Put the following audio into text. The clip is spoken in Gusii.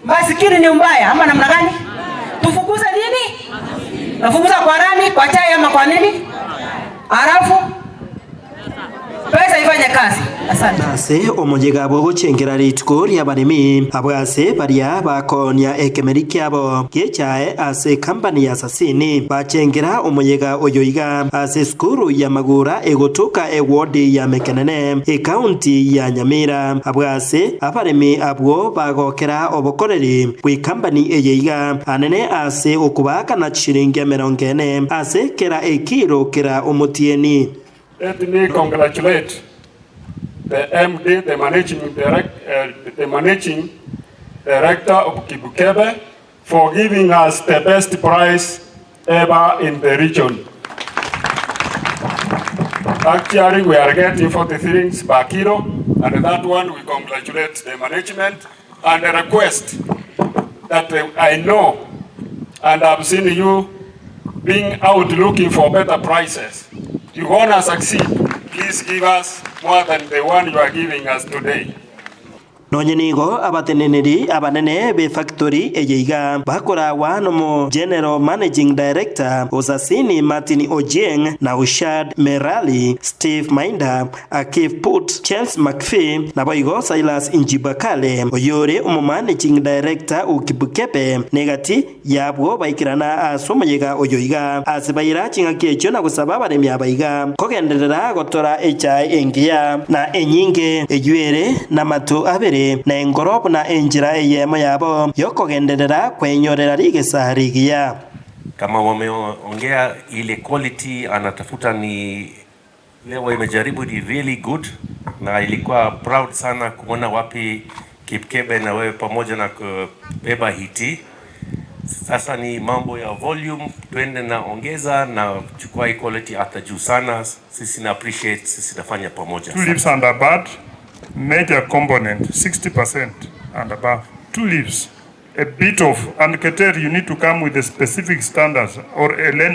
Masikini ni mbaya ama namna gani? Tufukuze nini? Nafukuza kwa nani? Kwa chai ama kwa nini? Halafu pesa ifanye kazi. Asante. Ase omoyega bw'ogochengera rituko ri'abaremi, abwo ase baria bakoonia ekemeri kiabo gi'echae ase ekampani ya Sasini, bachengera omoyega oyo iga ase esukuru ya Magura egotoka ewodi ya Mekenene, ekaunti ya Nyamira. Abwo ase abaremi abwo bagokera obokoreri bw'ekampani eye iga anene ase okobaakana chishilingi 40 ase kera ekiro kera omotienyi. Let me congratulate the MD, the managing direct, the managing director of Kibukebe for giving us the best price ever in the region. Actually, we are getting 40 shillings per kilo, and that one we congratulate the management and request that I know and I've seen you being out looking for better prices. You wanna succeed, please give us more than the one you are giving us today. Nonye nigo abateneneri abanene b'efactory eye iga bakoragwa nomo General Managing Director Osasini Martin Ochieng, Naushad Merali, Steve Mainda, Akif Put, Charles McPhee, naboigo Silas Njibakale, oyore omomanaging director o Kipkebe, negati y'abwo baikerana ase omoyega oyo iga, ase baira ching'aki echio na gosaba abaremi aba iga kogenderera gotora echae engiya na enyinge, eyio ere namato abere na engoro buna enchera eyemo yabo y'okogenderera kwenyorera rigesa rigiya. Kama wameongea ile quality anatafuta ni leo imejaribu ni really good na ilikuwa proud sana kuona wapi Kipkebe na wewe pamoja na kubeba hiti. Sasa ni mambo ya volume, twende na ongeza na chukua hii quality hata juu sana. Sisi na appreciate, sisi nafanya pamoja. Two leaves and a bud, major component, 60% and above. Two leaves, a bit of, and Keter, you need to come with the specific standards, or Elena.